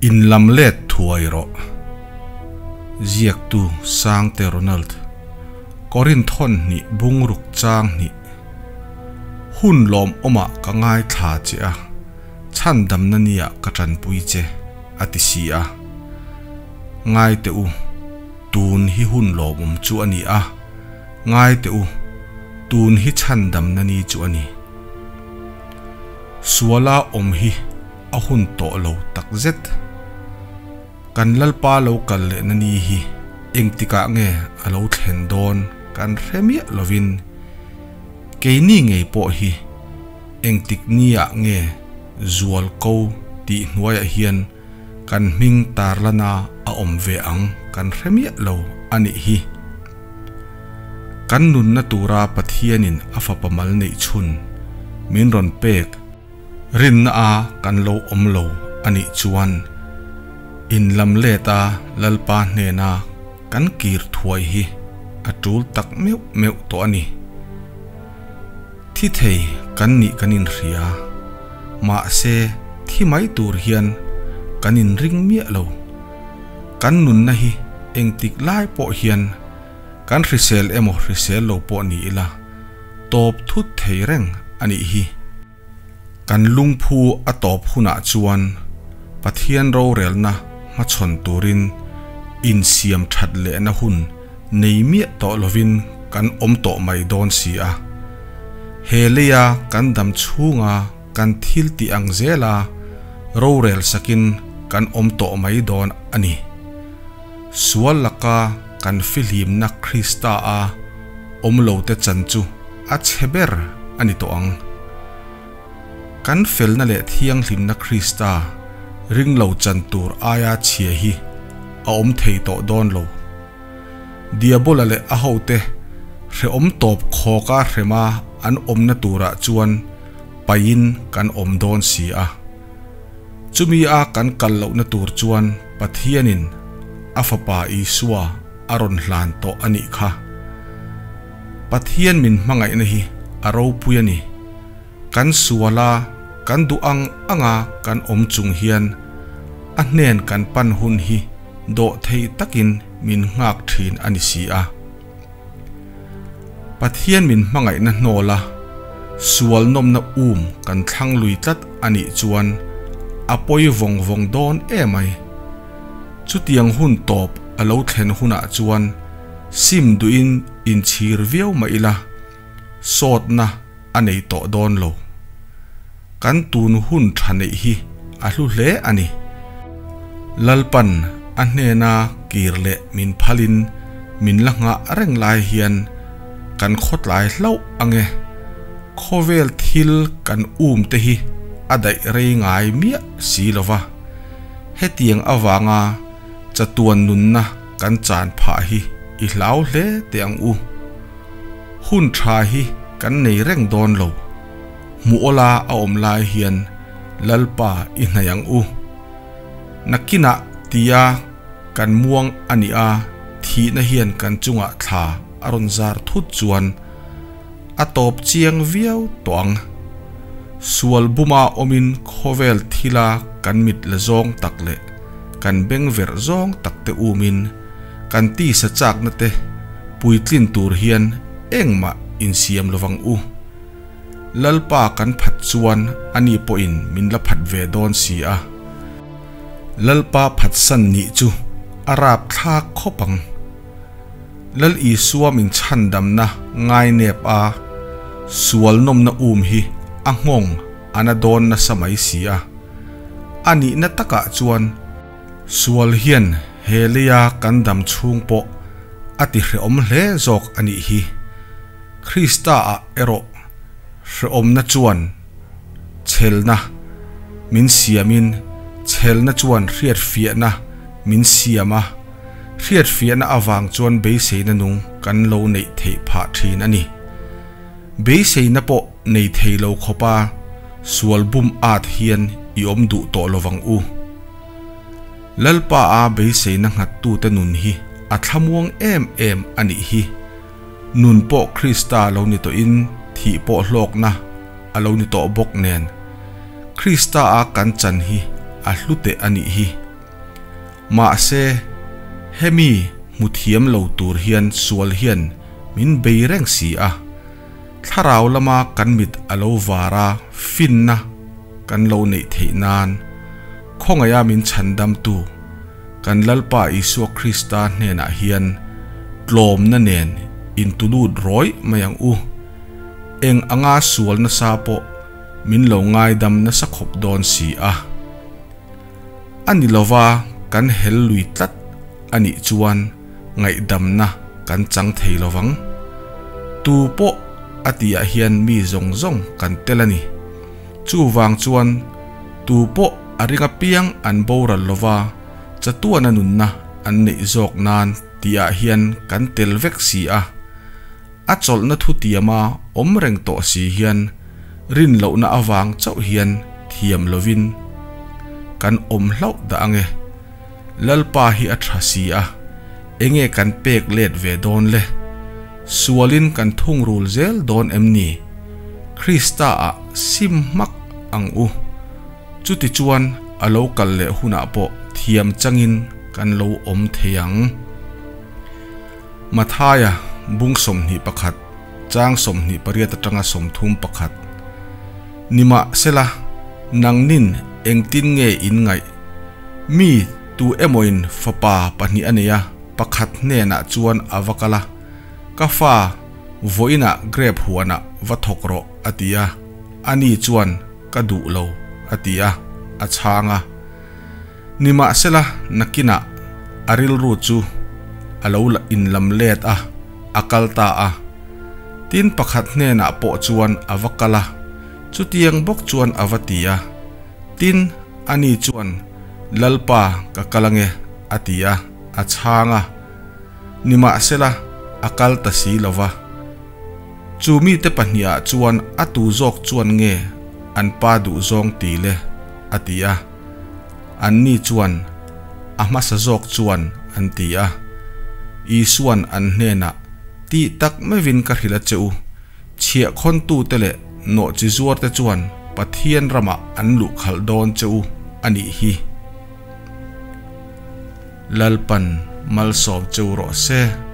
In lam let thuai rawh. Ziaktu Sangte Ronald. Korinth hawn hnih bungruk chang hnih. Hun lawmawmah ka ngaithla che a, chhandamna nia ka tanpui che, a ti si a. Ngai teh u, tun hi hun lawmawm chu a ni a, ngai teh u, tun hi chhandamna ni chu a ni. Suala awm hi a hun tawh lo takzet. Kan Lalpa lo kal lehna ni hi engtikah nge a lo thlen dawn kan hre miah lovin keini ngei pawh hi engtik niah nge zual ko tih hnuaiah hian kan hming tarlana a awm ve ang kan hre miah lo a nih hi. Kan nunna tura Pathianin a fapa mal neih chhun min rawn pek Rinna a kan lo awm lo a nih chuan in lam let a Lalpa hnena kan kir thuai hi a tul tak meuh meuh tawh a ni. Thi thei kan nih kan inhria, mahse thi mai tur hian kan inring miah lo. Kan nunna hi engtik lai pawh hian kan hrisel emaw hrisel lo pawh ni ila, tawp thut thei reng a nih hi. Kan lungphu a tawp hunah chuan Pathian rorelna hmachhawn turin insiam that lehna hun nei miah tawh lovin kan awm tawh mai dawn si a. He leia kan dam chhunga kan thil tih ang zela rorel sakin kan awm tawh mai dawn a ni. Sual laka kan fihlimna Krista a awm lote chan chu a chhe ber a ni tawh ang. Kan felna leh thianghlimna Krista ring lo chan tur aia chhia hi a awm thei tawh dawn lo. Diabola leh a hote hrehawm tawp khawka hrema an awmna turah chuan paihin kan awm dawn si a. Chumi a kan kal lohna tur chuan Pathianin a Fapa Isua a rawn hlan tawh a nih kha. Pathian min hmangaihna hi a ropui a ni. Kan sual a, kan duh ang anga kan awm chung hian a hnen kan pan hun hi dawh thei takin min nghak thin a ni si a. Pathian min hmangaihna hnawl a, sual nawmna um kan thlang lui tlat a nih chuan a pawi vawng vawng dawn emai. Chutiang hun tawp a lo thlen hunah chuan sim duhin inchhir viau mah ila, sawtna a nei tawh dawn lo. Kan tun hun tha neih hi a hlu hle a ni. Lalpan a hnena kir leh min phalin min la nghah reng lai hian kan khawtlai hlauh ang e. Khawvel thil kan um te hi a daih rei ngai miah si lo va. Hetiang avanga chatuan nunna kan chan phah hi i hlau hle teh ang u. Hun tha hi kan nei reng dawn lo. Hmuh awla a awm lai hian Lalpa i hnaih ang u. Nakinah tia kan muang a nih a, thihna hian kan chungah thla a rawn zar thut chuan a tawp chiang viau tawh ang. Sual buma awmin khawvel thila kan mit la zawng tak leh kan beng verh zawng tak te umin kan tisa chakna te puitlin tur hian engmah insiam lovang u. Lalpa kan phat chuan ani pawhin min la phat ve dawn si a. Lalpa phatsan nih chu a rapthlak khawp ang. Lal Isua min chhandamna ngainep a, sual nawmna um hi a nghawng a na dawn nasa mai si a. A nihna takah chuan sual hian he leia kan dam chhung pawh a ti hrehawm hle zawk a nih hi. Krista-ah erawh hrehawmna chuan chhelna min siamin chhelna chuan hriatfiahna min siam a, hriatfiahna avang chuan beiseina nung kan lo neih theih phah thin a ni. Beiseina pawh nei thei lo khawpa sual bum at hian i awm duh tawh lovang u. Lalpa-a beiseina nghattute nun hi a thlamuang em em a nih hi. Nun pawh Krista lo ni tawhin thih pawh hlawkna a lo ni tawh bawk nen, Krista-a kan chan hi a hlu teh a nih hi. Mahse, hemi hmu thiam lo tur hian sual hian min bei reng si a. Thlarau lama kan mit a lo var a, finna kan lo neih theih nan khawngaiha min chhandamtu kan Lalpa Isua Krista hnenah hian tlawmna nen intulut rawih mai ang u. Eng anga sual nasa pawh min lo ngaidam nasa khawp dawn si a. A ni lova kan hel lui tlat a nih chuan ngaihdamna kan chang thei lovang. Tu pawh a tihah hian mi zawng zawng kan tel a ni. Chuvang chuan tu pawh a ring apiang an boral lova chatuana nunna an neih zawk nan tihah hian kan tel vek si a. A chawlhna thutiama awm reng tawh si hian rin lohna avang chauh hian thiam lovin kan awm hlauh dah ang e. Lalpa hi a tha si a, enge kan pek let ve dawn le? Sualin kan thungrul zel dawn em ni? Krista ah sim hmak ang u. Chutichuan a lo kal leh hunah pawh thiam changin kan lo awm thei ang. Mathaia bung 21 chang 28 atanga 31 Nimahsela, nangnin engtin nge in ngaih? Mi tu emawin fapa pahnih a nei a, pakhat hnenah chuan a va kal a, Ka fa, vawiinah grape huanah va thawk rawh, a ti a. Ani chuan, Ka duh lo, a ti a, a chhang a. Nimahsela, nakinah a rilru chu a lo la inlam let a, a kal ta a. Tin, pakhat hnenah pawh chuan a va kal a, chutiang bawk chuan a va ti a. Tin, ani chuan, Lalpa, ka kal ange, a ti a, a chhang a. Nimahsela, a kal ta si lo va. Chu mite pahnihah chuan a tu zawk chuan nge an pa duhzawng ti le? a ti a. Anni chuan, A hmasa zawk chuan, an ti a. Isua'n an hnenah, Tih tak meuhin ka hrilh a che u, chhiahkhawntute leh nawhchi zuarte chuan Pathian ramah an luh khalh dawn che u a nih hi. Lalpan malsawm che u rawh se.